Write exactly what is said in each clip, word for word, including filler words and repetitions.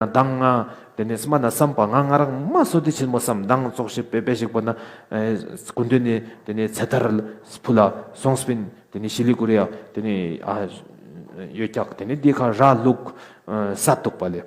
མདང་ང་དེ་ནས་མ་ན་བསམ་པ་ང་ང་རང་མ་བསོད་བདེ་ཆེན་མོ་བསམ། མདང་ཙོགས་ཤིག་དཔེ་དཔེ་ཞིག་པོ་ན་སྐུ་མདུན་ནས་དེ་ནས་ཚེ་ཐར་ཕུལ་ལ་སོང་སྤིན། དེ་ནས་ཤི་ལི་གུ་རི་ཡ་དེ་ནས་ཨ་ཡོད་ཀྱག། དེ་ནས་འདི་ཁ་ར་ལུག་ས་འདུག་པ་ལས།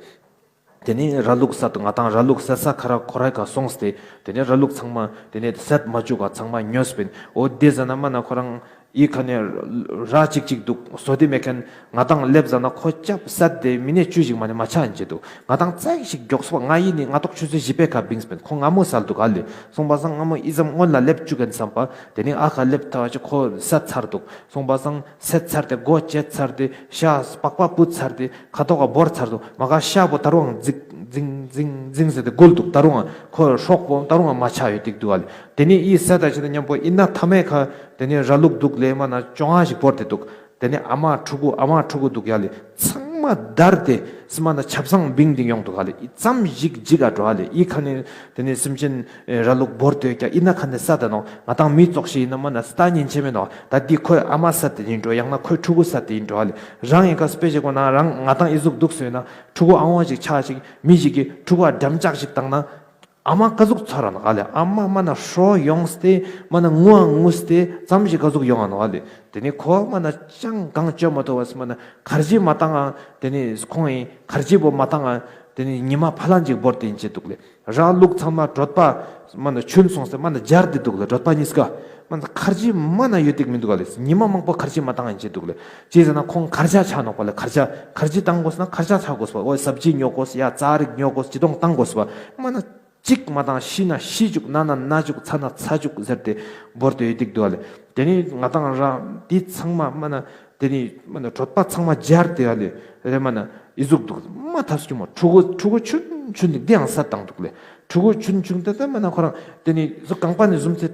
དེ་ནས་ར་ལུག་ས་དང་ང་དང་ར་ལུག་ས་ས་ཁ་ར་ཁོ་ར་ག་སོང་སྟེ། དེ་ནས་ར་ལུག་ཚང་མ་དེ་ནས་སད་མ་བཅུག་ག་ཚང་མ་ཉོས་པིན། འོ་དེ་ཟ་ན་མ་ན་ཁོ་རང་ཨི་ཁ་ནས་ར་ཅིག་ཅིག་འདུག་བསོད་བདེ་མེད་མཁན། ང་དང་སླེབས་ཟ་ན་ཁོ་ཅབ་སད་དེ་མི་ནས་བཅུ་ཞིག་མ་ནས་མ་ཆ་ཡིན་ཅེ་འདུག། ང་དང་ཙག་ཞིག་མགྱོགས་སོ་ང་ཡིན་ནི་ང་ཏོག་ཆུ་ཚོད་བཞི་པའི་ཁ་བིངས་པིན། ཁོ་སྔ་མོ་སལ་འདུག་ག་ལེ། སོང་པ་སང་སྔ་མོ་ཨི་ཙམ་སྔོན་ལ་སླེབས་བཅུག་གན་བསམ་པ། དེ་ནས་ཨ་ཁ་སླེབས་ཐ་བ་ཅི་ཁོ་སད་ཚར་འདུག། སོང་པ་སང་སད་ཚར་ཏེ་སྒོ་བཅད་ཚར་ཏེ་ཤ་པགས་པ་བུད་ཚར་ཏེ་ཁ་དོག་ག་བོར་ཚར་འདུག། མ་ག་ཤ་པོ་ད་རུང་འཛིང་འཛིང་འཛིང་འཛིང་ཟེར་ཏེ་སྒུལ་འདུག། ད་རུང་ཁོ་སྲོག་པོ་ད་རུང་མ་ཆགས་ཡོད་ཏིག་འདུག་ཨ་ལེ། དེ་ནས་ཨི་སད་ད་ཅི་ད་མཉམ་པོ་ཨི་ན་ཐ་མའི་ཁ་དེ་ནས་ར་ལུག་འདུག་ལེ་མ་ན་བཅོ་ལྔ་ཞིག་བོར་ཏེ་འདུག། དེ་ནས་ཨ་མ་ཕྲུ་གུ་ཨ་མ་ཕྲུ་གུ་འདུག་ཡ་ལེ། ཚང་མ་བརྡར་ཏེ་སི་མ་ན་ཆབ་གསང་བིང་བིང་ཡོང་འདུག་ཨ་ལེ། ཨི་ཙམ་ཞིག་འཇིག་ག་འགྲོ་ཨ་ལེ། ཨི་ཁ་ནས་དེ་ནས་སེམས་ཅན་ར་ལུག་བོར་ཏེ་ཀྱ་ཨི་ན་ཁ་ནས་ས་ད་ནོ། ང་དང་མི་ཙོགས་ཤིག་ཡིན་ན་མ་ན་ས་ད་ཉིན་ཆེ་མེད་ནོ། ད་འདི་ཁོས་ཨ་མ་ས་དེ་ཡིན་འགྲོ། ཡང་ན་ཁོའི་ཕྲུ་གུ་ས་དེ་ཡིན་འགྲོ་ཨ་ལེ། རང་ཡིན་ཀ་སྤེ་ཞིག་གོ་ན་རང་ང་དང་ཨི་ཟུག་འདུག་སོ་ཡིན་ན་ཕྲུ་གུ་ཨ་ཝང་ཞིག་ཆགས་ཤིག་མི་ཞིག་གིས་ཕྲུ་གུ་ཨ་འགྲམ་ལྕག་ཞིག་བཏང་ན། ཨ་མ་ཀ་ཟུག་ཚོར་ར་ནོ་ག་ལེ། ཨ་མ་མ་ན་ཧྲོ་ཡོངས་ཏེ་མ་ན་ངུ་ཨ་ངུས་ཏེ་ཙམ་ཞིག་ཀ་ཟུག་ཡོང་ཨ་ནོ་ག་ལེ། དེ་ནས་ཁོ་མ་ན་ཅང་གང་བཅོས་མ་ཐུབ་བ་སི་མ་ན་ཁར་ཇི་མ་བཏང་ཨ། དེ་ནས་ཁོང་ཡིན་ཁར་ཇི་པོ་མ་བཏང་ཨ། དེ་ནས་ཉི་མ་ཕ་ལན་ཅིག་བོར་ཏེ་ཡིན་ཅེ་འདུག་ལེ། ར་ལུག་ཚང་མ་གྲོད་པ་མ་ན་ཆུན་སོང་སྟེ་མ་ན་འབྱར་ཏེ་འདུག་ལེ། གྲོད་པ་གཉིས་ཀ་མ་ན་ཁར་ཇི་མ་ན་ཡོད་ཏིག་མི་འདུག་ག་ལེ། ཉི་མ་མང་པོ་ཁར་ཇི་མ་བཏང་ཨ་ཡིན་ཅེ་འདུག་ལེ། ཅི་ཟེར་ན་ཁོང་ཁར་ཇ་ཆགས་ནོག་པ་ལེ། ཁར་ཇ་ཁར་ཇི་བཏང་དགོས་ན་ཁར་ཇ་ཆགས་དགོས་པ། འོ་སབ་ཇི་ཉོ་དགོས་ཡ་རྩ་རིགས་ཉོ་དགོས་ཅི་དོང་བཏང་དགོས་པ། མ་ན་གཅིག་མ་བཏང་ཤི་ན་ཤི་བཅུག་ན་ན་ན་བཅུག་ཚ་ན་ཚ་བཅུག་ཟེར་ཏེ་བོར་ཏེ་ཡོད་ཏིག་འདུག་ཨ་ལེ། དེ་ནས་ང་དང་ར་དེ་ཚང་མ་མ་ན་དེ་ནས་མ་ན་གྲོད་པ་ཚང་མ་འབྱར་ཏེ་ཨ་ལེ་རེ་མ་ན་ཨི་ཟུག་འདུག་མ་ཐབས་སྐྱོ་མོ། ཕྲུ་གུ་ཕྲུ་གུ་ཆུན་ཆུན་ནས་དེ་ཡང་ས་བཏང་འདུག་ལེ། ཕྲུ་གུ་ཆུན་ཆུན་དེ་ད་མ་ན་ཁོ་རང་དེ་ནས་གཟུགས་རྐང་པ་ནས་བཟུང་སྟེ་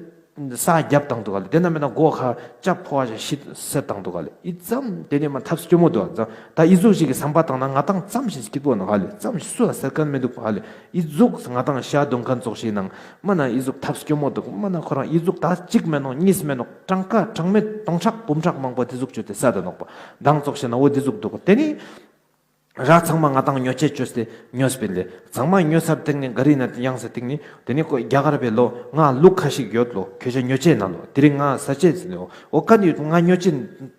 ས་རྒྱབ་བཏང་འདུག་ཨ་ལེ། དེ་ན་མེད་ན་སྒོ་ཁ་ལྕགས་ཕོ་བ་ཞིག་ཤི་སེ་བཏང་འདུག་ཨ་ལེ། ཨི་ཙམ་དེ་ནས་མ་ཐབས་སྐྱོ་མོ་འདུག་ཨ། ད་ཨི་ཟུག་ཞིག་གི་བསམ་པ་བཏང་ན་ང་དང་ཙམ་ཞིག་སྐྱིད་པོ་ནོ་ཨ་ལེ། ཙམ་ཞིག་སུ་ལ་ཟེར་མཁན་མི་འདུག་ཨ་ལེ། ཨི་ཟུག་ང་དང་ཤ་འདོན་མཁན་ཙོགས་ཤིག་ནང་མ་ན་ཨི་ཟུག་ཐབས་སྐྱོ་མོ་འདུག། མ་ན་ཁོ་རང་ཨི་ཟུག་ད་གཅིག་མེད་ནོ་གཉིས་མེད་ནོ་གྲངས་ཀ་གྲངས་མེད་སྟོང་ཕྲག་འབུམ་ཕྲག་མང་པོ་དེ་ཟུག་བཅོས་ཏེ་ས་ད་ནོག་པ། མདང་ཙོགས་ཤིག་ན་འོ་དེ་ཟུག་འདུག། དེ་ནི་ར་ཚང་མ་ང་དང་ཉོ་ཆས་བཅོས་ཏེ་ཉོས་པིན་ལེ། ཚང་མ་ཉོས་ཚར་སྟེང་ནས་ག་རི་ན་ཡང་ས་སྟེང་ནས་དེ་ནི་ཁོ་རྒྱ་གར་པའི་ལོ་ང་ལུག་ཁ་ཞིག་ཡོད་ལོ་ཁྱོད་ཅག་ཉོ་ཆས་ན་ལོ་དེ་རིང་ང་ས་ཆས་ཟིན་ལེ། འོ་ཀ་ནི་ཡོད་ང་ཉོ་ཆས་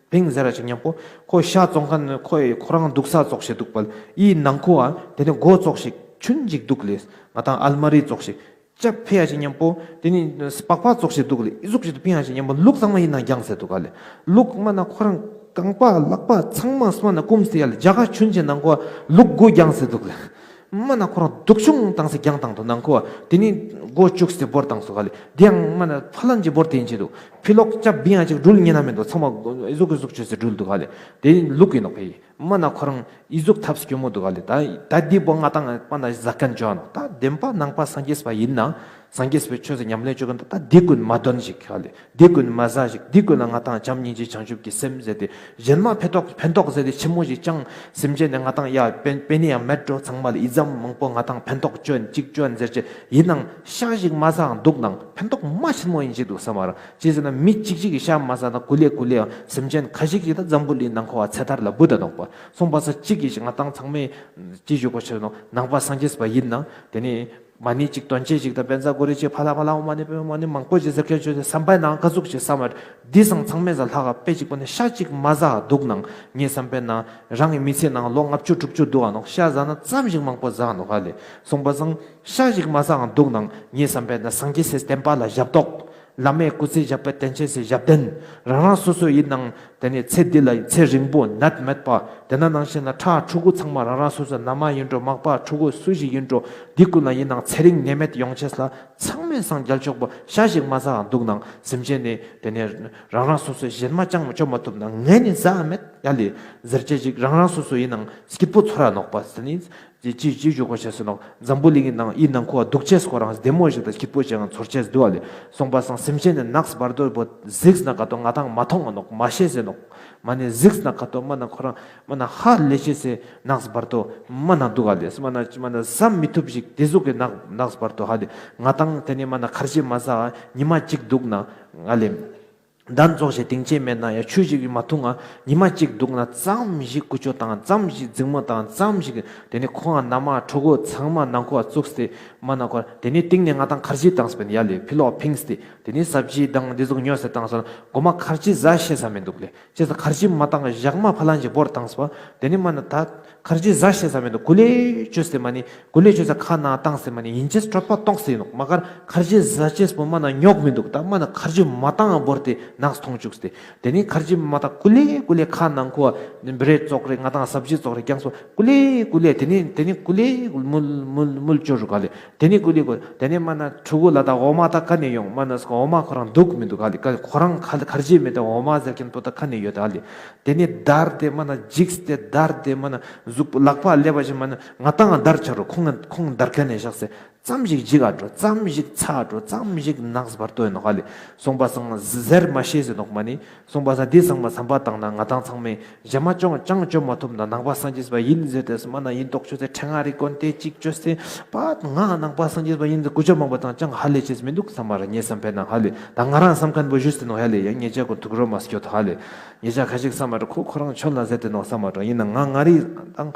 བིང་ཟེར་ར་ཞིག་མཉམ་པོ་ཁོ་ཤ་བཙོང་མཁན་ཁོ་ཡི་ཁོ་རང་འདུག་ས་ཙོགས་ཤིག་འདུག་པ་ལེ། ཨི་ནང་ཁོ་ཨ་དེ་ནི་སྒོ་ཙོགས་ཤིག་ཆུན་ཅིག་འདུག་ལེ། ང་དང་ཨལ་མ་རི་ཙོགས་ཤིག་ཅབ་ཕེ་ཡ་ཞིག་མཉམ་པོ་དེ་ནི་པགས་པ་ཙོགས་ཤིག་འདུག་ལེ། ཨི་ཟུག་ཅིག་ཏུ་ཕིང་ཡ་ཞིག་མཉམ་པོ་ལུག་ཚང་མ་ཡིན་ན་རྒྱང་ཟེར་འདུག་ག་ལེ། ལུག་མ་ན་ཁོ་རང་རྐང་པ་ལག་པ་ཚང་མ་སྨ་ན་ཀུམ་སྟེ་ཡ་ལེ་རྒྱ་ག་ཆུན་ཅིག་ནང་ཁོ་ལུག་དགུ་རྒྱང་ཟེར་འདུག་ལེ། མ་ན་ཁོ་རང་སྡུག་ཆུང་བཏང་སེ་རྒྱང་བཏང་འདུག་ནང་ཁོ་དེ་ནི་སྒོ་བཅུག་སྟེ་བོར་བཏང་སོ་ག་ལེ། དེ་ཡང་མ་ན་ཕ་ལན་གྱི་བོར་དེ་ཡིན་ཆེད་དུ་ཕི་ལོག་ཅབ་བིང་ཡ་ཅིག་འགྲུལ་ཉེ་ན་མེད་དོ། ཚང་མ་ཨི་ཟུག་ཨི་ཟུག་བཅོས་སེ་འགྲུལ་འདུག་ག་ལེ། དེ་ནི་ལུག་ཡིན་ནོག་ཕེ་ཡི། མ་ན་ཁོ་རང་ཨི་ཟུག་ཐབས་སྐྱོ་མོ་འདུག་ག་ལེ། ད་ད་འདི་པོ་ང་དང་པ་ན་ཟ་མཁན་བཅོ་ནོག། ད་བདེན་པ་ནང་པ་སངས་རྒྱས་པ་ཡིན་ན་སངས་རྒྱས་པའི་ཆོས་སུ་ཉམས་ལེན་བཅོ་མཁན་ད་འདི་ཀུན་མ་འདོན་ཞིག་ག་ལེ། འདི་ཀུན་མ་ཟ་ཞིག། འདི་ཀུན་ལ་ང་དང་བྱམས་སྙིང་རྗེ་བྱང་ཆུབ་ཀྱི་སེམས་ཟེར་ཏེ་གཞན་མ་ཕན་ཐོགས་ཕན་ཐོགས་ཟེར་ཏེ་ཆི་མོ་ཞིག་ཅང་སེམས་ཅན་ནི་ང་དང་ཡ་པེ་པེ་ནི་ཡང་མེད་འགྲོ། ཚང་མ་ལ་ཨི་ཙམ་མང་པོ་ང་དང་ཕན་ཐོགས་བཅོ་ཡིན་གཅིག་བཅོ་ཡིན་ཟེར་ཅེ་ཡིན་ནང་ཤ་ཞིག་མ་ཟ་འདུག་ནང་ཕན་ཐོགས་མ་ཆེན་མོ་ཡིན་ཅིག་འདུག་བསམ་མ་ར། ཅི་ཟེར་ན་མི་གཅིག་གཅིག་གིས་ཤ་མ་ཟ་ན་ཀུ་ལེ་ཀུ་ལེ་ཡང་སེམས་ཅན་ཁ་ཤས་ཀྱིས་ད་འཛམ་བུ་གླིང་ནང་ཁོ་བ་ཚེ་ཐར་ལ་བུད་ད་ནོག་པ། སོང་པ་ས་གཅིག་གིས་ང་དང་ཚང་མས་ཅི་ཞུ་དགོས་ཆེ་ནོ། ནང་པ་སངས་རྒྱས་པ་ཡིན་ན་དེ་ནི་མ་ཎི་གཅིག་དོན་ཆེན་ཞིག་དང་པན་ཛ་གོ་རེ་གཅིག་ཕ་ལ་ཕ་ལ་འོ་མ་ཎི་པད་མ་ཎི་མང་པོ་ཞིག་ཟེར་མཁན་ཆོས་ཏེ་བསམ་པའི་ནང་ག་ཟུག་ཞིག་བསམ་མ་འདི་སང་ཚང་མས་ཟ་ལྷག་ག་དཔེ་གཅིག་པོ་ནི་ཤ་གཅིག་མ་ཟ་འདུག་ནང་ངའི་བསམ་པའི་ནང་རང་གི་མི་ཚེ་ནང་ལོ་ལྔ་བཅུ་དྲུག་ཅུ་འདུག་ཨ་ནོག། ཤ་ཟ་ན་ཙམ་ཞིག་མང་པོ་ཟ་ནོག་ཧ་ལེ། སོང་པ་སང་ཤ་ཞིག་མ་ཟ་འདུག་ནང་ངའི་བསམ་པའི་ནང་སངས་རྒྱས་སི་བསྟན་པ་ལ་ཞབས་ཏོག། བླ་མའི་སྐུ་ཚེ་ཞབས་པད་བརྟན་ཆེད་སི་ཞབས་བརྟན། རང་རང་སོ་སོ་ཡིན་ནང་དེ་ནས་ཚེ་འདི་ལ་ཚེ་རིང་པོ་ནད་མེད་པ། དེ་ན་ནང་བཞིན་ལ་ཕྲུ་གུ་ཚང་མ་རང་རང་སོ་སོ་ན་མ་ཡིན་འགྲོ་མག་པ་ཕྲུ་གུ་སུ་ཞིག་ཡིན་འགྲོ་འདི་ཀུན་ལ་ཡིན་ནང་ཚེ་རིང་ནད་མེད་ཡོང་ཆེད་ལ་ཚང་མས་སང་རྒྱལ་མཆོག་པོ་ཤ་ཞིག་མ་ཟ་འདུག་ནང་སེམས་ཅན་ནི་དེ་ནས་རང་རང་སོ་སོ་གཞན་མ་ཅང་མ་བཅོ་མ་ཐུབ་ན་ངས་ནི་ཟ་མེད་ཡ་ལེ་ཟེར་ཅེ་ཅིག་རང་རང་སོ་སོ་ཡིན་ནང་སྐྱིད་པོ་ཚོར་ར་ནོག་པ་ཟེར་ནི། ཅི་ཅི་ཅི་ཞུ་གོ་ཤེས་སུ་ནོག། འཛམ་བུ་གླིང་གི་ནང་ཨི་ནང་ཁོ་བ་སྡུག་ཅེས་ཁོ་རང་བདེ་མོ་ཞིག་དང་སྐྱིད་པོ་ཅན་ཚོར་ཅེས་འདུག་ཨ་ལེ། སོང་པ་སང་སེམས་ཅན་ནི་ནགས་བར་དོ་པོ་གཟིགས་ན་ག་དོ་ང་དང་མ་མཐོང་ང་ནོག་མ་ཤེས་ཟེར་ནོག། མ་ནི་གཟིགས་ན་ག་དོ་མ་ན་ཁོ་རང་མ་ན་ཧ་ལས་ཤེས་སེ་ནགས་བར་དོ་མ་ན་འདུག་ཨ་ལེ། མ་ན་མ་ན་བསམ་མི་ཐུབ་ཞིག་དེ་ཟུག་གི་ནགས་ནགས་བར་དོ་ཧ་ལེ། ང་དང་དེ་ནི་མ་ན་ཁར་ཇི་མ་ཟ་ཉི་མ་གཅིག་འདུག་ན་ཨ་ལེ། གདན་རྫོགས་བྱས་སྡིངས་ཆ་མེད་ན་ཡང་ཆོས་ཞིག་མ་འཐུང་ང་ཉི་མ་གཅིག་འདུག་ན་ཙམ་ཞིག་ཀུ་ཅོ་བཏང་ཙམ་ཞིག་འཛིང་མོ་བཏང་ཙམ་ཞིག་དེ་ནས་ཁོང་ན་མ་ཕྲུ་གུ་ཚང་མ་ནང་ཁོ་བཙུགས་ཏེ་མ་ན་ཁོ་དེ་ནས་སྟེང་ནས་ང་དང་ཁར་ཇི་བཏང་སྤེན་ཡ་ལེ་ཕི་ལོག་ཕིངས་ཏེ་དེ་ནས་སབ་ཇི་དང་འདི་ཟུག་ཉོས་སེ་བཏང་སོང་། མགོ་མ་ཁར་ཇི་ཟ་ཤེས་ས་མི་འདུག་ལེ། ཅེས་ཁར་ཇི་མ་བཏང་ཞག་མ་ཕ་ལན་ཅིག་བོར་བཏང་སོང་། དེ་ནས་མ་ན་ད་ཁར་ཇི་ཟ་ཤེས་ས་མི་འདུག་གུ་ལེ་བཅོས་ཏེ་མ་ནི་གུ་ལེ་བཅོས་ས་ཁ་ནང་བཏང་སེ་མ་ནི་ཡིན་ཅེས་གྲོད་པ་གཏོང་སེ་ཡིན་ནོག་མ་ཁར་ཁར་ཇི་ཟ་ཅེས་པོ་མ་ན་ཉོག་མི་འདུག་ད་མ་ན་ཁར་ཇི་མ་བཏང་བོར་ཏེ་ནགས་མཐོང་བཅུག་སྟེ། དེ་ནས་ཁར་ཇི་མ་བཏང་གུ་ལེ་གུ་ལེ་ཁ་ནང་ཁོ་བ་བྲེ་ཙོག་རེ་ང་དང་སབ་ཇི་ཙོག་རེ་རྐྱང་སོ་གུ་ལེ་གུ་ལེ་དེ་ནས་དེ་ནས་གུ་ལེ་མུལ་མུལ་མུལ་བཅོ་རུ་ག་ལེ། དེ་ནས་གུ་ལེ་གུ་དེ་ནས་མ་ན་ཕྲུ་གུ་ལ་ད་འོ་མ་ད་ཀ་ནས་ཡོང་མ་ན་སོ་འོ་མ་ཁོ་རང་འདུག་མི་འདུག་ག་ལེ། ཀ་ཁོ་རང་ཁ་ཁར་ཇི་མེད་དེ་འོ་མ་ཟེར་མཁན་པོ་ད་ཀ་ནས་ཡོད་ད་ལེ། དེ་ནས་བརྡར་ཏེ་མ་ན་འཇིགས་ཏེ་བརྡར་ཏེ་མ་ན་གཟུགས་པོ་ལག་པ་ལེབ་པ་ཞིག་མ་ན་ང་དང་བརྡར་ཆ་རུ་ཁོང་ཁོང་བརྡར་མཁན་ནས་བཞག་སེ་ཙམ་ཞིག་འཇིགས་ཨ་འགྲོ་ཙམ་ཞིག་ཚ་འགྲོ་ཙམ་ཞིག་ནགས་བར་དོ་ཡིན་ནོག་ག་ལེ། སོང་པ་སང་ཟེར་མ་ཤེས་ཟེར་ནོག་མ་ནི། སོང་པ་སང་འདི་ཚང་མ་བསམ་པ་བཏང་ན་ང་དང་ཚང་མས་ཞྭ་མ་ཅང་ཅང་བཅོ་མ་ཐུབ་ན་ནང་པ་སངས་རྒྱས་པ་ཡིན་ཟེར་ཏེ་མ་ན་ཡིན་མདོག་བཅོས་ཏེ་ཕྲེང་ང་རིག་གོན་ཏེ་གཅིག་བཅོས་ཏེ་པ་ང་ནང་པ་སངས་རྒྱས་པ་ཡིན་ཟེར་ཀུ་ཅོ་མང་པོ་དང་ཅང་ཧ་ལས་ཅེས་མི་འདུག་བསམ་པ་ར་ངས་བསམ་པས་ན་ཧ་ལས་ད་ང་རང་བསམ་མཁན་པོ་ཞུས་ཏེ་ནོག་ཧ་ལས་ཡང་ངེད་ཅག་གོ་ཐུག་རོ་མ་སྐྱོ་ཐོ་ཧ་ལས་ངེད་ཅག་ཁ་ཅིག་བསམ་མ་ར་ཁོ་ཁོ་རང་ཆོན་ལ་ཟེར་ཏེ་ནོག་བསམ་མ་ར་ཡིན་ན་ང་ང་རི་དང་།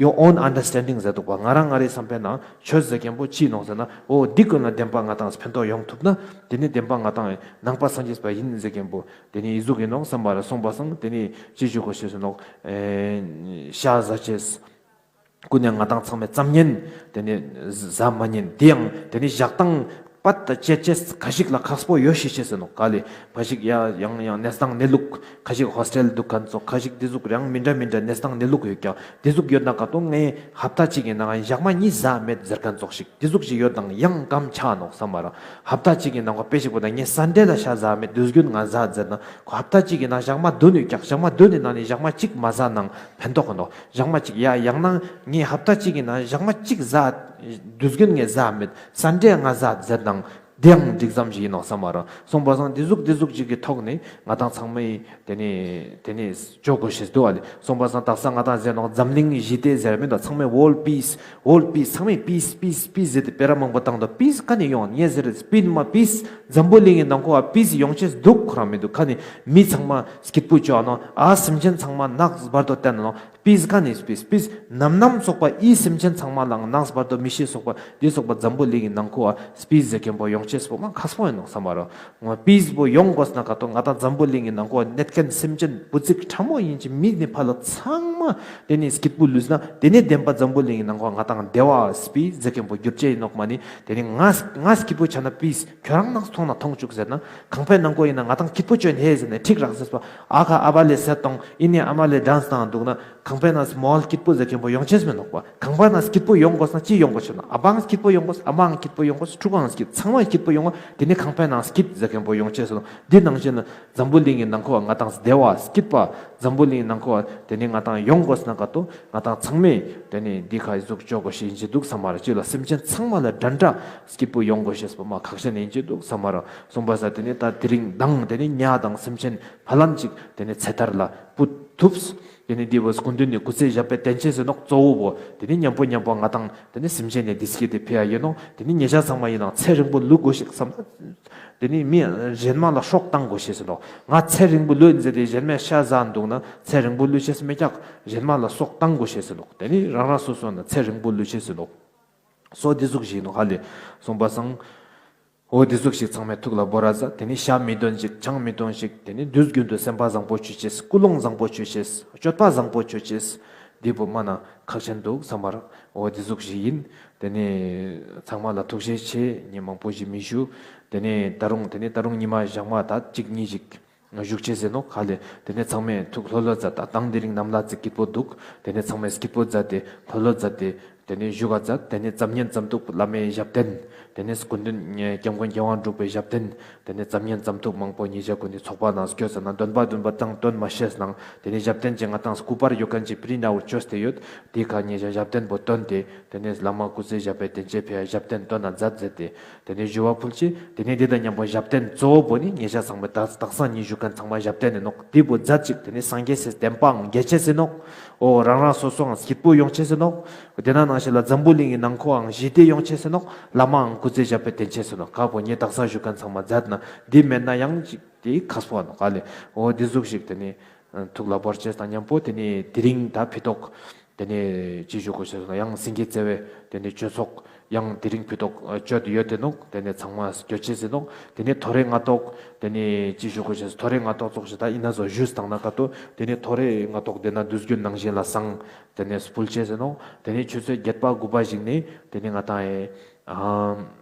Your own understanding ཟེར་འདུག་པ། ང་རང་ང་རའི་བསམ་པའི་ནང་ཆོས་ཟེར་མཁན་པོ་ཅི་ནོག་ཟེར་ན། འོ་འདི་ཀུན་ལ་བདེན་པ་ང་དང་ཕན་ཐོགས་ཡོང་ཐུབ་ན། དེ་ནི་བདེན་པ་ང་དང་ནང་པ་སངས་རྒྱས་པ་ཡིན་ཟེར་མཁན་པོ་དེ་ནི་ཡི་ཟུག་ཡིན་ནོག་བསམ་པ་ར་སོང་པ་སང་དེ་ནི་ཅི་ཞུ་དགོས་ཤེས་སུ་ནོག་ཨེ། ཤ་ཟ་ཅེས། ཀུན་ནས་ང་དང་ཚང་མས་ཙམ་ཉན། དེ་ནི་ཟ་མ་ཉན། དེ་ཡང་དེ་ནི་ཞག་དང་། པད་དང་བཅད་ཅེས་ཁ་ཤིག་ལ་ཁག་པོ་ཡོད་ཤེས་ཤེས་ཟེར་ནོག་ག་ལེ། ཕ་ཞིག་ཡ་ཡང་ཡང་གནས་སྟངས་གནས་ལུགས་ཁ་ཞིག་ཧོ་སི་ཊེལ་འདུག་མཁན་ཚོ་ཁ་ཞིག་འདི་ཟུག་རང་མི་འདྲ་མི་འདྲ་གནས་སྟངས་གནས་ལུགས་ཡོད་ཀྱང་འདི་ཟུག་ཡོད་ན་ག་དུང་ངས་ཧབ་ཏ་གཅིག་གི་ནང་ཞག་མ་གཉིས་ཟ་མེད་ཟེར་མཁན་ཚོགས་ཤིག་འདི་ཟུག་ཞིག་ཡོད་དང་ཡང་སྐམ་ཆགས་ནོག་བསམ་པ་ར། ཧབ་ཏ་གཅིག་གི་ནང་དཔེ་ཞིག་པོ་དང་ངས་སན་ཌེ་ལ་ཤ་ཟ་མེད་དུས་རྒྱུན་ང་ཟ་ཟེར་ན་ཁོ་ཧབ་ཏ་གཅིག་གི་ནང་ཞག་མ་བདུན་ཡོད་ཀྱང་ཞག་མ་བདུན་ནི་ནང་ནས་ཞག་མ་གཅིག་མ་ཟ་ནང་ཕན་ཐོགས་ནོག་ཞག་མ་གཅིག་ཡ་ཡང་ན་ངས་ཧབ་ཏ་གཅིག་གི་ནང་ཞག་མ་གཅིག་ཟ་དུས་རྒྱུན་ངས་ཟ་མེད་སན་ཌེ་ང་ཟ་ཟེར་དང་། དེའང་འགྲིག་ཙམ་ཞིག་ཡིན་ནོག་བསམ་མ་ར། སོང་པ་སང་དེ་ཟུག་དེ་ཟུག་ཅིག་གི་ཐོག་ནས་ང་དང་ཚང་མས་དེ་ནས་དེ་ནས་སྐྱོ་དགོས་ཤེས་འདུག་ཨ་ལེ། སོང་པ་སང་དག་ས་ང་དང་ཟེར་ནོག་འཛམ་གླིང་ཞི་བདེ་ཟེར་མི་འདུག་ཚང་མས་ཝོལ་པིས་ཝོལ་པིས་ཚང་མས་པིས་པིས་པིས་ཟེར་ཏེ་སྤེ་ར་མང་པོ་བཏང་འདུག་པིས་ག་ནས་ཡོང་ངས་ཟེར་པིན་མ་པིས་འཛམ་བུ་གླིང་གི་ནང་ཁོ་བ་པིས་ཡོང་ཅེས་འདུག་ཁོ་རང་མི་འདུག་ཁ་ནས་མི་ཚང་མ་སྐྱིད་པོ་བཅོ་ནོག་ཨ་སེམས་ཅན་ཚང་མ་ནགས་བར་དུ་བསྟན་ནོག་པིས་ག་ནས་པིས་པིས་ནམ་ནམ་སོགས་པ་ཨི་སེམས་ཅན་ཚང་མ་ལའང་ནགས་བར་དུ་མི་ཤེས་སོགས་པ་འདི་སོགས་པ་འཛམ་བུ་གླིང་གི་ནང་ཁོ་བ་པིས་ཟེར་མཁན་པོ་ཡོང་ཅེས་པོ་མ་ཁག་པོ་ཡིན་ནོག་བསམ་པ་ར། ང་པིས་པོ་ཡོང་དགོས་ན་ག་དུང་ང་དང་འཛམ་བུ་གླིང་གི་ནང་ཁོ་བ་གནས་མཁན་སེམས་ཅན་བུ་ཚིག་ཕྲ་མོ་ཡིན་གྱི་མི་ནི་ཕ་ལ་ཚང་མ་དེ་ནི་སྐྱིད་པོ་ལུས་ན་དེ་ནི་བདེན་པ་འཛམ་བུ་གླིང་གི་ནང་ཁོ་བ་ང་དང་བདེ་བ་པིས་ཟེར་མཁན་པོ་འགྱུར་ཅེས་ཡིན་ནོག་མ་ནི་དེ་ནི་ང་ང་སྐྱིད་པོ་ཆ་ན་པིས་ཁྱོད་རང་ནང་མཐོང་ན་མཐོང་བཅུག་ཟེར་ན་ཁང་པའི་ནང་ཁོ་ཡིན་ན་ང་དང་སྐྱིད་པོ་བཅོ་ཡིན་ཧེ་ཟེར་ནས་ཁྲིག་རག་ཟེར་སོ་ཨ་ཁ་ཨ་བ་ལེ་ཟེར་དང་ཨི་ནི་ཨ་མ་ལེ་ཌན་སི་བཏང་འདུག་ན། ཁང་པའི་ནང་སྨོ་ཧོལ་སྐྱིད་པོ་ཟེར་མཁན་པོ་ཡོང་ཅེས་མིན་ནོག་པ། ཁང་པའི་ནང་སྐྱིད་པོ་ཡོང་དགོས་ན་ཅི་ཡོང་དགོས་ཤེས་ན་ཨ་ཕའང་སྐྱིད་པོ་ཡོང་དགོས་ཨ་མའང་སྐྱིད་པོ་ཡོང་དགོས་ཕྲུ་གུའང་སྐྱིད་ཚང་མ་སྐྱིད་པོ་ཡོང་བ་དེ་ནི་ཁང་པའི་ནང་སྐྱིད་ཟེར་མཁན་པོ་ཡོང་ཅེས་སོ། འདི་ནང་བཞིན་ལ་འཛམ་བུ་གླིང་གི་ནང་ཁོ་བ་ང་དང་བདེ་བ་སྐྱིད་པ་འཛམ་བུ་གླིང་ནང་ཁོ་བ་དེ་ནི་ང་དང་ཡོང་དགོས་ན་ག་དུ་ང་དང་ཚང་མས་དེ་ནི་འདི་ཁ་ཟུག་ཅོ་དགོས་ཤེས་ཡིན་གྱི་འདུག་བསམ་མ་ར་ཅི་ལ་སེམས་ཅན་ཚང་མ་ལ་འདྲ་འདྲ་སྐྱིད་པོ་ཡོང་དགོས་ཤེས་པོ་མ་ཁག་ཤན་ཡིན་གྱི་འདུག་བསམ་མ་ར་སོང་པ་ས་དེ་ནི་ད་དེ་རིང་མདང་དེ་ནི་ཉ་དང་སེམས་ཅན་ཕ་ལམ་ཅིག་དེ་ནི་ཚེ་ཐར་ལ་བུད་ཐུབ། དེ་ནི་འདི་བོ་སྐུ་མདུན་ནས་སྐུ་ཚེ་ཞབས་པད་བརྟན་ཅེས་ཟེར་ནོག་གཙོ་བོ་བོ། དེ་ནི་མཉམ་པོ་མཉམ་པོ་ང་དང་དེ་ནི་སེམས་ཅན་ནས་བདེ་སྐྱིད་དེ་ཕེ་ཡ་ཡོད་ནོག་དེ་ནི་ཉེ་ཆར་ཚང་མ་ཡིན་ནང་ཚེ་རིང་པོ་ལུས་དགོས་ཤིག་བསམ། དེ་ནི་མི་གཞན་མ་ལ་སྲོག་བཏང་དགོས་ཤེས་ཟེར་ནོག་ང་ཚེ་རིང་པོ་ལུས་ཟེར་ཏེ་གཞན་མས་ཤ་ཟ་འདུག་ན་ཚེ་རིང་པོ་ལུས་ཤེས་མེད་ཀྱག་གཞན་མ་ལ་སྲོག་བཏང་དགོས་ཤེས་ཟེར་ནོག་དེ་ནི་རང་རང་སོ་སོ་ན་ཚེ་རིང་པོ་ལུས་ཤེས་ཟེར་ནོག་སོ་འདི་ཟུག་ཞིག་ཡིན་ནོག་ཧ་ལེ། སོང་པ་སང་། འོ་འདི་ཟུག་ཞིག་ཚང་མས་ཐུགས་ལ་བོར་ར་ཟ། དེ་ནི་ཤ་མི་འདོན་ཞིག་ཆང་མི་འདོན་ཞིག་དེ་ནི་དུས་རྒྱུན་དུ་སེམས་པ་བཟང་པོ་བྱོས་ཅེས་ཀུན་སློང་བཟང་པོ་བྱོས་ཅེས་སྤྱོད་པ་བཟང་པོ་བྱོས་ཅེས་འདི་པོ་མ་ན་ཁག་ཆེན་འདུག་བསམ་པར་འོ་འདི་ཟུག་ཞིག་ཡིན། དེ་ནི་ཚང་མ་ལ་ཐུགས་རྗེ་ཆེ། ངས་མང་པོ་ཞིག་མི་ཞུ། དེ་ནི་ད་རུང་དེ་ནི་ད་རུང་ཉི་མ་ཞག་མ་ད་གཅིག་གཉིས་ཞིག་བཞུགས་ཆེ་ཟེར་ནོག་ཧ་ལེ། དེ་ནས་ཚང་མས་ཐུགས་ལྷོད་ལྷོད་མཛད། ད་དང་དེ་རིང་ནམ་ལ་ཙིག་སྐྱིད་པོ་འདུག་དེ་ནས་ཚང་མས་སྐྱིད་པོ་མཛད་དེ་ལྷོད་ལྷོད་མཛད་དེ། དེ་ནས་བཞུགས་ག་མཛད། དེ་ནས་ཙམ་ཉན་ཙམ་ཐུབ་བླ་མའི་ཞབས་བརྟན། དེ་ནས་སྐུ་མདུན་སྐྱབས་མགོན་རྒྱལ་དབང་འབྲུག་པའི་ཞབས་བརྟན། དེ་ནས་ཙམ་ཉན་ཙམ་ཐུབ་མང་པོ་ཉེ་ཆར་ཀུན་ནས་ཚོགས་པ་ནང་སྐྱོད་ཟེར་ན་འདོན་པ་འདོན་པ་དང་འདོན་མ་ཤེས་ནང་དེ་ནས་ཞབས་བརྟན་གྱི་ང་དང་སྐུ་པར་ཡོད་མཁན་གྱི་པི་རིན་ཊ་ཨའུཊ་བཅོས་ཏེ་ཡོད། དེ་ཁ་ཉེ་ཆར་ཞབས་བརྟན་པོ་བཏོན་ཏེ། དེ་ནས་བླ་མ་སྐུ་ཚེ་ཞབས་པད་བརྟན་ཅེས་ཕེ་ཡ་ཞབས་བརྟན་བཏོན་ན་མཛད་མཛད་དེ། དེ་ནས་ཞུ་བ་ཕུལ་ཅི། དེ་ནས་འདི་དང་མཉམ་པོ་ཞབས་བརྟན་གཙོ་བོ་བོ་ནི་ཉེ་ཆར་ཚང་མས་དག་དག་ས་ཉིན་ཞུ་མཁན་ཚང་མ་ཞབས་བརྟན་ནི་ནོག་འདི་བོ་མཛད་ཅིག་དེ་ནས་སངས་རྒྱས་སི་བསྟན་པའང་རྒྱས་ཅེས་ཟེར་ནོག་འོ་རང་རང་སོ་སོའང་སྐྱིད་པོ་ཡོང་ཅེས་ཟེར་ནོག་དེ་ན་ནང་བཞིན་ལ་འཛམ་བུ་གླིང་གི་ནང་ཁོའང་ཞི་བདེ་ཡོང་ཅེས་ཟེར་ནོག་བླ་མའང་སྐུ་ཚེ་ཞབས་པད་བརྟན་ཅེས་ཟེར་ནོག་ཁ་བོ་ཉེ་དག་ས་ཞུ་མཁན་ཚང་མ་མཛད་ན་འདི་མེད་ན་ཡང་ཅིག་དེ་ཁག་པོ་ཨ་ནོག་ཨ་ལེ། འོ་དེ་ཟུག་ཞིག་དེ་ནི་ཐུགས་ལ་བོར་ཅེས་དང་མཉམ་པོ་དེ་ནི་དེ་རིང་ད་ཕི་ཏོག་དེ་ནི་ཅི་ཞུ་དགོས་ཤེས་སོང་ཡང་སེང་གེ་རྩེ་བའི་དེ་ནི་གཅོད་ཚོགས་ཡང་དེ་རིང་ཕི་ཏོག་གཅོད་ཡོད་དེ་ནོག་དེ་ནི་ཚང་མ་གཅོད་ཅེས་ཟེར་ནོག་དེ་ནི་ཐོ་རེ་སྔ་ཏོག་དེ་ནི་ཅི་ཞུ་དགོས་ཤེས་ཐོ་རེ་སྔ་ཏོག་ཙོགས་ཤིག་ད་ཡིན་ན་བཟོ་ཞུས་དང་ན་ཀ་ཏོ་དེ་ནི་ཐོ་རེ་སྔ་ཏོག་དེ་ན་དུས་རྒྱུན་ནང་བཞིན་ལ་སང་དེ་ནི་སྤུལ་ཅེས་ཟེར་ནོག་དེ་ནི་ཆུ་ཚོད་བརྒྱད་པ་དགུ་པ་ཞིག་ནི་དེ་ནི་ང་དང་ཨེ་ཨ།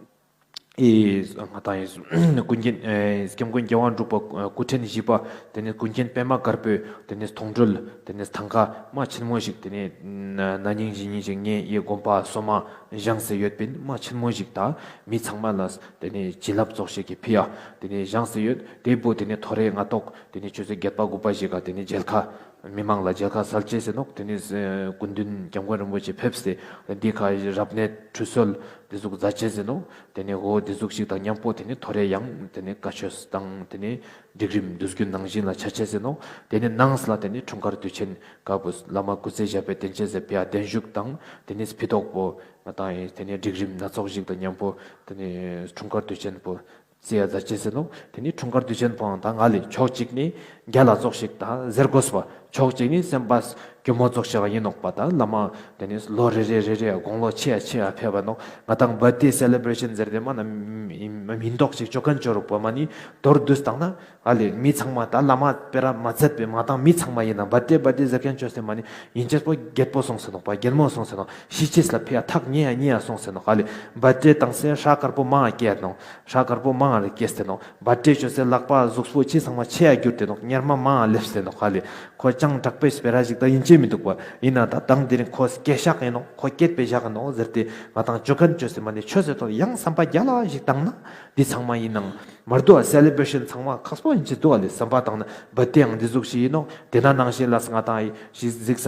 ཨེ། ང་དང་ཡིན། ཀུན་མཁྱེན། ཨེ། སྐྱབས་མགོན་རྒྱལ་དབང་འབྲུག་པ་སྐུ་ཕྲེང་བཞི་པ། དེ་ནས་ཀུན་མཁྱེན་པདྨ་དཀར་པོའི། དེ་ནས་མཐོང་གྲོལ། དེ་ནས་ཐང་ཀ་མ་ཆེན་མོ་ཞིག་དེ་ནས་ན་ན་ནིང་གཞེས་ནིང་གཞེས་ངས་ཡི་དགོན་པ་སོ་མ་བཞེངས་སེ་ཡོད་པིན་མ་ཆེན་མོ་ཞིག་ད་མི་ཚང་མ་ལ་དེ་ནས་བྱིན་རླབས་ཙོགས་ཤིག་གི་ཕི་ཡ། དེ་ནས་བཞེངས་སེ་ཡོད། དེ་བོ་དེ་ནས་ཐོ་རེ་སྔ་ཏོག་དེ་ནས་ཆུ་ཚོད་བརྒྱད་པ་དགུ་པ་ཞིག་ག་དེ་ནས་མཇལ་ཁ། མི་མང་ལ་མཇལ་ཁ་སལ་ཅེས་ཟེར་ནོག་དེ་ནས་སྐུ་མདུན་སྐྱབས་མགོན་རིན་པོ་ཆེ་ཕེབས་ཏེ་འདི་ཁ་རབ་གནས་ཁྲུས་གསོལ་འདི་ཟུག་མཛད་ཅེས་ཟེར་ནོག་དེ་ནས་འོ་འདི་ཟུག་ཞིག་དང་མཉམ་པོ་དེ་ནས་ཐོ་རེ་ཡང་དེ་ནས་བཀའ་ཆོས་དང་དེ་ནས་སྒྲིག་རིམ་དུས་རྒྱུན་ནང་བཞིན་ལ་ཆ་ཅེས་ཟེར་ནོག་དེ་ནས་ནངས་ལ་དེ་ནས་འཁྲུངས་སྐར་དུས་ཆེན་དཀར་པོ་བླ་མ་སྐུ་ཚེ་ཞབས་པད་བརྟན་ཅེས་ཟེར་བའི་བརྟན་བཞུགས་དང་དེ་ནས་ཕི་ཏོག་པོ་ང་དང་ཡིན་དེ་ནས་སྒྲིག་རིམ་སྣ་ཚོགས་ཤིག་དང་མཉམ་པོ་དེ་ནས་འཁྲུངས་སྐར་དུས་ཆེན་པོ། ཟེར་ཡ་མཛད་ཅེས་ཟེར་ནོག་དེ་ནི་འཁྲུངས་སྐར་དུས་ཆེན་པོའང་ད་ང་ལས་ཕྱོགས་གཅིག་ནི་རྒྱ་ལ་ཙོགས་ཤིག་ད་ཟེར་དགོས་པ། ཕྱོགས་གཅིག་ནི་སེམས་པ་སྐྱོ་མོ་ཙོགས་ཤིག་ཡིན་ནོག་པ། ད་བླ་མ་དེ་ནི་ལོ་རེ་རེ་རེ་རེ་དགུང་ལོ་ཆེ་ཡ་ཆེ་ཡ་ཕེབས་པ་ནོག་ང་དང་བར་ཐ་ཌེ་སེ་ལེ་བྷ་རེ་ཤན་ཟེར་ཏེ་མ་ན་མི་མི་མི་མདོག་ཅིག་ཅོ་མཁན་ཅོ་རུག་པ་མ་ནི་མདོར་བསྡུས་བཏང་ན་ཨ་ལེ་མི་ཚང་མ་ད་བླ་མ་སྤེ་ར་མ་ཚད་པའི་མ་དང་མི་ཚང་མ་ཡིན་ན་བར་ཐ་ཌེ་བར་ཐ་ཌེ་ཟེར་མཁན་ཅོས་ཏེ་མ་ནི་ཡིན་ཅེས་པོ་རྒད་པོ་སོང་ཟེར་ནོག་པ། རྒད་མོ་སོང་ཟེར་ནོག་ཤི་ཅེས་ལ་ཕེ་ཡ་ཐག་ཉེ་ཡ་ཉེ་ཡ་སོང་ཟེར་ནོག་ཨ་ལེ། བར་ཐ་ཌེ་བཏང་སེ་ཧྲ་དཀར་པོ་མང་ང་སྐྱེས་ནོག་ཧྲ་དཀར་པོ་མང་ང་ལ་སྐྱེས་ཏེ་ནོག་བར་ཐ་ཌེ་ཅོས་སེ་ལག་པ་གཟུགས་པོ་ཅི་ཚང་མ་ཆེ་ཡ་གྱུར་ཏེ་ནོག་གཉེར་མ་མང་ང་སླེབས་ཏེ་ནོག་ཨ་ལེ། ཁོ་ཅང་དྲག་པོའི་སྤེ་ར་ཞིག་ད་ཡིན་ཅེས་མི་འདུག་པ། ཡིན་ན་ད་དང་དེ་རིང་ཁོ་སྐྱེས་ཤག་ཡིན་ནོག་ཁོ་སྐྱེས་པའི་ཞག་ཡིན་ནོག་ཟེར་ཏེ་ང་དང་ཅོ་མཁན་ཅོས་ཏེ་མ་ནི་ཆོས་ཟེར་ཐོག་ཡང་བསམ་པ་རྒྱ་ལ་ཞིག་བཏང་ན་འདི་ཚང་མ་ཡིན་ནང་མར་དུ་ཨ་སེ་ལེ་བྷ་རེ་ཤན་ཚང་མ་ཁག་པོ་ཡིན་ཅེས་འདུག་ཨ་ལེ། བསམ་པ་བཏང་ན་བར་ཐ་ཌེ་ཡང་འདི་ཟུག་ཞིག་ཡིན་ནོག་དེ་ན་ནང་བཞིན་ལ་ང་དང་ཡི་ཞིག་གཟིགས་ས་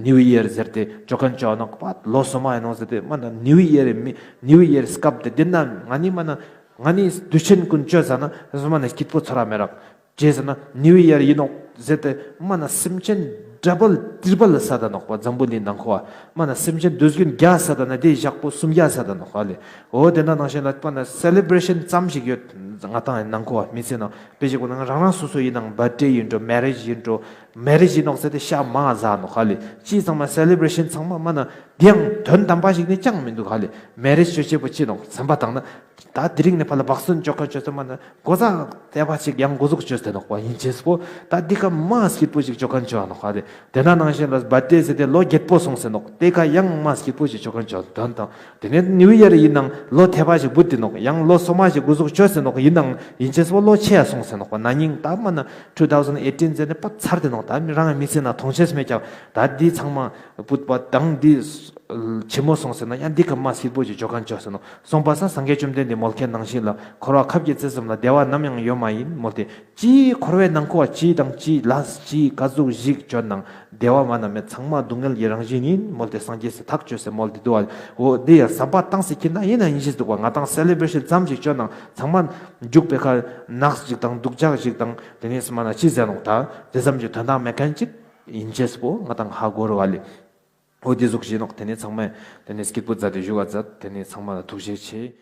ནིའུ་ཡེར་ཟེར་ཏེ་ཅོ་མཁན་ཅོ་ནོག་པ། ལོ་སོ་མ་ཡིན་ནོག་ཟེར་ཏེ་མ་ན་ནིའུ་ཡེར་མི་ནིའུ་ཡེར་སྐབས་དེ་དེ་ན་ང་ནི་མ་ན་ང་ནི་དུས་ཆེན་ཀུན་ཅོས་ས་ན་སོ་མ་ན་སྐྱིད་པོ་ཚོར་ར་མེད་རག་ཅེས་ཟེར་ན་ནིའུ་ཡེར་ཡིན་ནོག་ཟེར་ཏེ་མ་ན་སེམས་ཅན་ཌ་བལ་ཏྲི་པལ་ས་ད་ནོག་པ། འཛམ་བུ་གླིང་ནང་ཁོ་བ་མ་ན་སེམས་ཅན་དུས་རྒྱུན་བརྒྱ་ས་ད་ན་དེ་ཞག་པོ་སུམ་བརྒྱ་ས་ད་ནོག་ཨ་ལེ། འོ་དེ་ན་ནང་བཞིན་ལ་པ་ན་སེ་ལེ་བྷ་རེ་ཤན་ཙམ་ཞིག་ཡོད། ང་དང་ནང་ཁོ་བ་མི་ཚེ་ནང་དཔེ་ཞིག་གོ་ན་རང་རང་སོ་སོ་ཡིན་ནང་བར་ཐ་ཌེ་ཡིན་འགྲོ་མེ་རེཇ་ཡིན་འགྲོ་མེ་རེཇ་ཡིན་ནོག་ཟེར་ཏེ་ཤ་མ་ཟ་ནོག་ཨ་ལེ། ཅི་ཚང་མ་སེ་ལེ་བྷ་རེ་ཤན་ཚང་མ་མ་ན་དེ་ཡང་དོན་དམ་པ་ཞིག་ནི་ཅང་མི་འདུག་ཨ་ལེ། མེ་རེཇ་ཅོ་ཅེས་པོ་ཅི་ནོག་བསམ་པ་བཏང་ན། ད་དེ་རིང་ནས་ཕར་ལ་བག་སོན་ཅོ་མཁན་ཅོས་ཏེ་མ་ན་གོ་ས་དེ་བ་ཅིག་ཡང་འགོ་འཛུགས་ཅོས་ཏེ་ནོག་པ། ཡིན་ཅེས་པོ་ད་འདི་ཀ་མ་སྐྱིད་པོ་ཞིག་ཅོ་མཁན་ཅོ་ཨ་ནོག་ཨ་ལེ། དེ་ན་ནང་བཞིན་ལ་བར་ཐ་ཌེ་ཟེར་ཏེ་ལོ་བརྒྱད་པོ་སོང་ཟེར་ནོག་དེ་ཀ་ཡང་མ་སྐྱིད་པོ་ཞིག་ཅོ་མཁན་ཅོ་དོན་དང་དེ་ནས་ནིའུ་ཡེར་ཡིན་ནང་ལོ་ཐེ་བ་ཞིག་བུད་དེ་ནོག་ཡང་ལོ་སོ་མ་ཞིག་འགོ་འཛུགས་ཅོས་ཟེར་ནོག་ཡིན་ནང་ཡིན་ཅེས་པོ་ལོ་ཆེ་ཡ་སོང་ཟེར་ནོག་པ། ན་ནིང་ད་མ་ན་ཊུ་ཐའུ་ཟན་ཨེ་ཊིན་ཟེར་ནས་པ་ཚར་དེ་ནོག་ད་མི་རང་མི་ཚེ་ན་མཐོང་ཆེས་མེད་ཀྱང་ད་འདི་ཚང་མ་བུད་པ་དང་འདི་ཆེན་མོ་སོང་ཟེར་ན་ཡང་འདི་ཀ་མ་སྐྱིད་པོ་ཞིག་ཅོ་མཁན་ཅོ་ཟེར་ནོག་སོང་པ་ས་སངས་རྒྱས་བཅོམ་ལྡན་འདས་མོལ་མཁན་ནང་བཞིན་ལ་འཁོར་བ་ཁབ་ཀྱི་རྩེ་གསུམ་ལ་བདེ་བ་ནམ་ཡང་ཡོད་མ་ཡིན་མོལ་ཏེ། ཅིའི་འཁོར་བའི་ནང་ཁོ་བ་ཅི་དང་ཅི་ལ་ཅི་ཀ་ཟུག་ཞིག་བཅོ་ནང་བདེ་བ་མ་ན་མེད། ཚང་མ་སྡུག་བསྔལ་གྱི་རང་བཞིན་ཡིན་མོལ་ཏེ་སངས་རྒྱས་སུ་ཐག་ཆོད་ཟེར་མོལ་ཏེ་འདུག་བ། འོ་འདི་ཡང་བསམ་པ་བཏང་སེ་ཁྱེར་ན་ཡིན་ན་ཡིན་ཞིག་འདུག་བ། ང་དང་སེ་ལེ་བྷ་རེ་ཤན་ཙམ་ཞིག་བཅོ་ནང་ཚང་མ་རྒྱུག་པའི་ཁར་ནགས་ཞིག་དང་སྡུག་ཅག་ཞིག་དང་དེ་ནས་སི་མ་ན་ཅི་ཟེར་ནོག་ད་དེ་ཙམ་གྱི་དོན་དག་མེད་མཁན་ཅིག་ཡིན་ཅེས་པོ་ང་དང་ཧ་གོ་རུ་བ་ལེ། འོ་འདི་ཟུག་བཞིན་ནོག་དེ་ནས་ཚང་མས་དེ་ནས་སྐྱིད་པོ་མཛད་དེ་བཞུགས་པ་མཛད། དེ་ནས་ཚང་མ་ལ་ཐུགས་རྗེ་ཆེ།